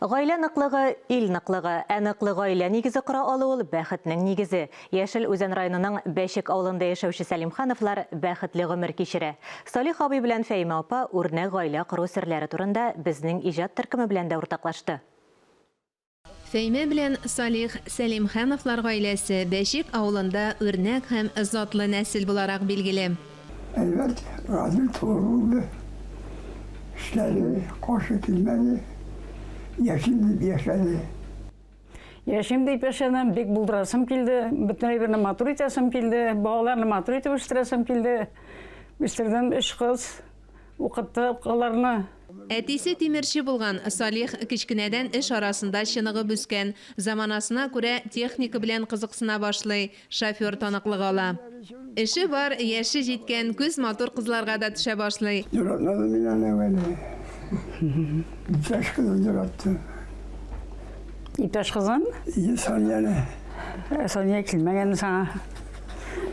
Гаилә ныклыгы, ил ныклыгы. Ә ныклы гаилә нигезе кора алу ул, бәхетнең нигезе. Яшел Үзән районының Бәчек авылында яшәүче Сәлимхановлар бәхетле гомер кичерә. Салих абый белән Фәимә апа үрнәк гаилә кору серләре турында безнең иҗат төркеме белән дә уртаклашты. Фәймә белән Салих Сәлимхановлар гаиләсе Бәчек авылында үрнәк һәм затлы нәсел буларак билгеле. Әйбәт, гадел туры булды. Эшләде, каршы килмәде. Яшим дип яшәде. Яшим дип яшәдем, бик булдырасым килде, бөтен әйберне матур итәсем килде, балаларны матур итеп үстерәсем килде. Үстердем өч кыз, укыттык аларны. Әтисе тимерче булган, Салих кечкенәдән эш арасында чыныгып үскән. Заманасына күрә техника белән кызыксына башлый, шофер таныклыгы ала. Эше бар, яше җиткән, күз матур кызларга да төшә башлый. Яратмадым мин аны әүвәле. Иптәш кызын яраттым. Иптәш кызын? Ие, Санияне. Ә Сания килмәгән саңа.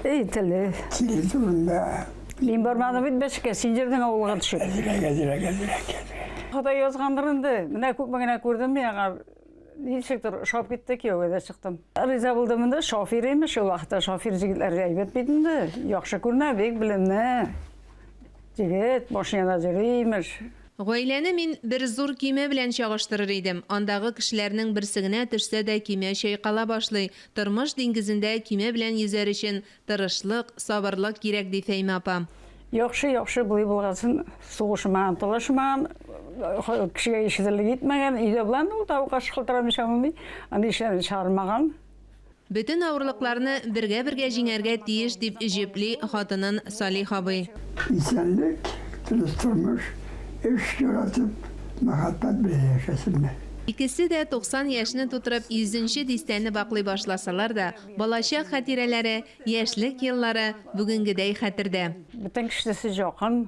Эй, теле. Киле турында. Мин бармадым бит Бәчеккә, син йөрдең авылга төшеп. Әзрәк, әзрәк, әзрәк, әзрәк. Ходай язгандыр инде. Менә күпме генә күрдем мин аңа. Ничектер ошап китте, кияүгә дә чыктым. Риза булдым инде, шофер имеш, ул вакытта шофер җегетләр әйбәт бит инде. Яхшы күренә, бик белемле җегет, машинада йөри имеш. Гаиләне мин бер зур көймә белән чагыштырыр идем. Андагы кешеләрнең берсе генә төшсә дә көймә чайкала башлый. Тормыш диңгезендә көймә белән йөзәр өчен Тырышлык, сабырлык кирәк, ди Фәймә апа. Яхшы, яхшы, болай булгасын, сугышмаган, талашмаган, кешегә ишетерлек итмәгән, өйдә булган, ул тавыкка шалтырамыйча булмый, андый эшләрне чыгармаган. Бөтен авырлыкларны бергә-бергә җиңәргә тиеш, дип җөпли хатынын Салих абый. Исәнлек, тыныч тормыш, эш яратып, мәхәббәт белән яшәсеннәр. Икесе дә 90 яшьне тутырып, йөзенче дистәне ваклый башласалар да, Балачак хатирәләре, яшьлек еллары бүгенгедәй хәтердә. Бөтен кешесе якын.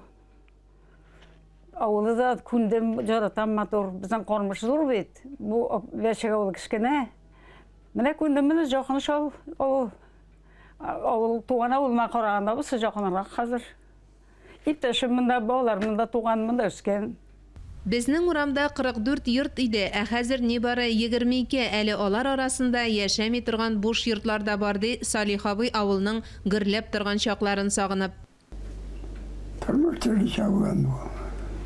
Авылы да күндем, яратам матур. Безнең Кармыш зур бит. Бу Бәчек авылы кечкенә. Менә күндем, менә якын шул авыл. Авыл туган авылыма караганда бусы якынрак хәзер. Иптәшем монда, балалар монда туган, монда үскән. Безнең урамда 44 йорт иде, ә хәзер нибары 22, әле алар арасында яшәми торган буш йортлар да бар, ди Салих абый авылның гөрләп торган чакларын сагынып. Тормыш төрлечә була бу.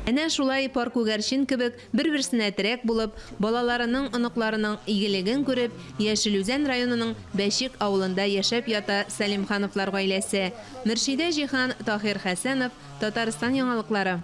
Әнә шулай пар күгәрчен кебек бер-берсенә терәк булып, балаларының, оныкларының игелеген күреп, Яшел Үзән районының Бәчек авылында яшәп ята Сәлимхановлар гаиләсе. Мөршидә Җиһан, Таһир Хәсәнов, Татарстан яңалыклары.